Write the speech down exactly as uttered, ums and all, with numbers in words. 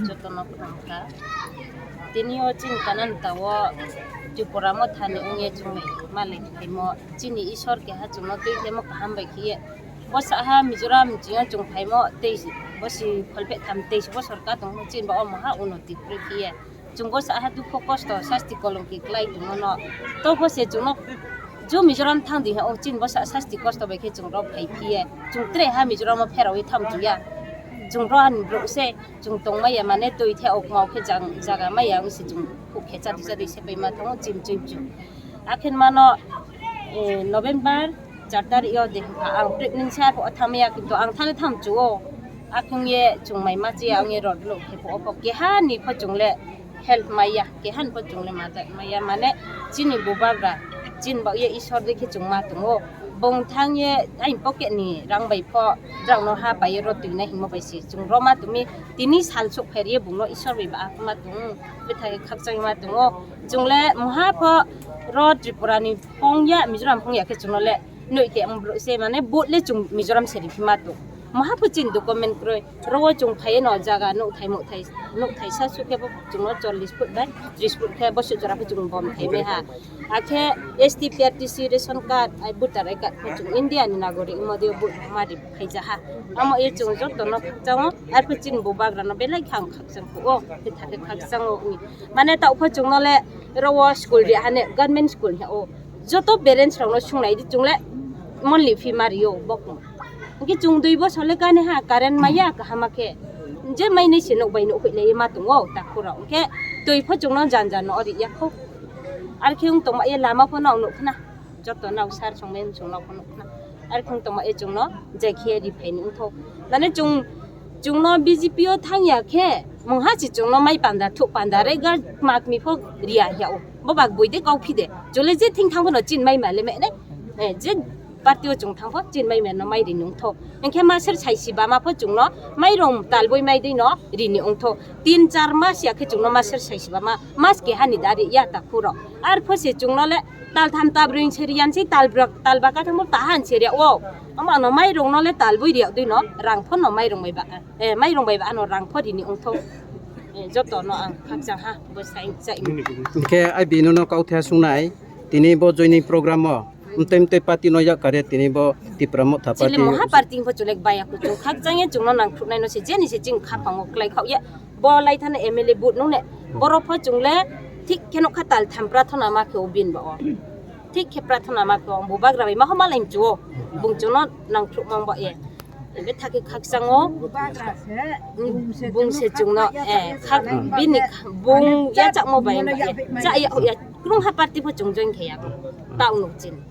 Joto no khulumkha. Tini yo chini Kananta wo Tripura Motha ni ong ye chung bai malai phaimo, chini Isor keha chung no tuithemo kaham bai khe ye. Bo saha Mizoram ching yo chung phaimo tei, bo si kholpheh tham teisi bosor ka tongmo chini ba wo maha unoti kroi khe ye. Chung bo saha dukho kosto sasti kolongki klái tongmo no. To pho se chung no ju Mizoram thanng di ha, o chini bo sa sasti kosto bai khe chung ro phai phi ye. Chung tre ha Mizoram wo pherao ye tham chu ya. Chung ro ani brouh se, chung tongmai ya mane tui the okma o khe jang, zaga mai ya ong se chung khuh khe chadi chadi se paima thanng o chim chim chu. Akhe mano, eh, November char tarik yo de ha ang pregnancy ha pho thanngmai ya, kintu ang thanng le tham chu o. Akhe ong ye chung mai ma chi ya ong ye rot lo khe pho o pho keha ni pho chung le help mai ya, keha ni pho chung le madad mai ya, mane chini bubagra, chini baoh ye Isor dei khe chung ma tong ou. Bung thanng ye aini pocket ni rang bai pho, brao no ha pai ye ro tuinai hingmo bai se chung ro ma tong mi, tini sal souhpher ye bung no Isor bai ba ma tong ou, betha khe khakchang ma tong ou. Chung le mungha pho ro Tripura ni phong ya, Mizoram phong ya khe chung no le noih te ong brouh se, mane vote le chung Mizoram se ri phi ma tong. Maha pho chini document kroi. Ro wo chung phai ye no zaga nouhthai, nouhthai, nouhthai sa suh khe bo chung no chollish foot bai tris foot khe bo suh jora pho chung bom thai mai ha. Akhe S T, P R T C, ration card, ai voter I D card pho chung India ni nagorik ongmo dei yo vote ma ri phai ja ha. Amo ye chung joto no khakchang ou, arphuh chini bubagra no belai khe ang khakchang phuh ou, betha khe khakchang ou. Mane taoh pho chung no le ro wo school ri ha ne, government school ha ou. Joto parents rao no sungnai di chung le monthly fee ma ri ou bo khe. Hing khe chung dui bosor le kani ha, current mai ya kaham khe. Je mai nai se nouh bai nouh hoihlai ye ma tong ou takhu rao. Hing khe tui pho chung no janja no ri ya khou. Arkhe ong tongma ye lama pho nao nuh khna. Joto nao sar song le chung nao pho nuh khna. Arkhe ong tongma ye chung no je khe ri phai ni ongthou. Mane chung, chung no B J P yo thanng ya khe, mungha se chung no mai panda, thuh panda, rega kma kmi pho ri ya hing ya ou. Bo ba boi de kau phi de. Chung le je thing thanng pho no chini mai ma le me nai. Eh, je party wo chung thanng pho chini mai ma no mai ri ni ongthou. Hing khe maser saisi ba ma pho chung no mairong talboi mai dei no ri ni ongthou. Tin char mas ya khe chung no maser saisi ba ma, mas keha ni da ri ya takhu rao. Arphuh se chung no le taltham talbroi se ri ya sei, talbra, talba ka thanng pho taha se ri ya ou. Ama no mairong no le talboi ri ya dei no, rang pho no mairong bai ba, eh, mairong bai ba ano rang pho ri ni ongthou. Eh, joto no ang khakchang ha, bo sai chai. Hing khe ai bini no kauthai sungnai, tini bo joining program wo mtei mtei party no yak kare tini bo Tipra Motha party. Chini mungha party pho chung le bai ya kho, chung khakchang ye chung no nangkhruhnai no se je ni se ching khaphang wo klái khaoh ye. Bo lai thana M L A vote nung ne, boro pho chung le thik khe nouhkha taltham prathona ma khe o bini ba wo. Thik khe prathona ma khe o, bubagra bai ma ho malai mchu ou, bung chung no nangkhruh mang ba ye. Betha khe khakchang ou, bung se chung no, eh, khak bini, bung yachakmo bai ba ye. Cha ya, ya, krungha party pho chung join khe ya. Taoh no chini.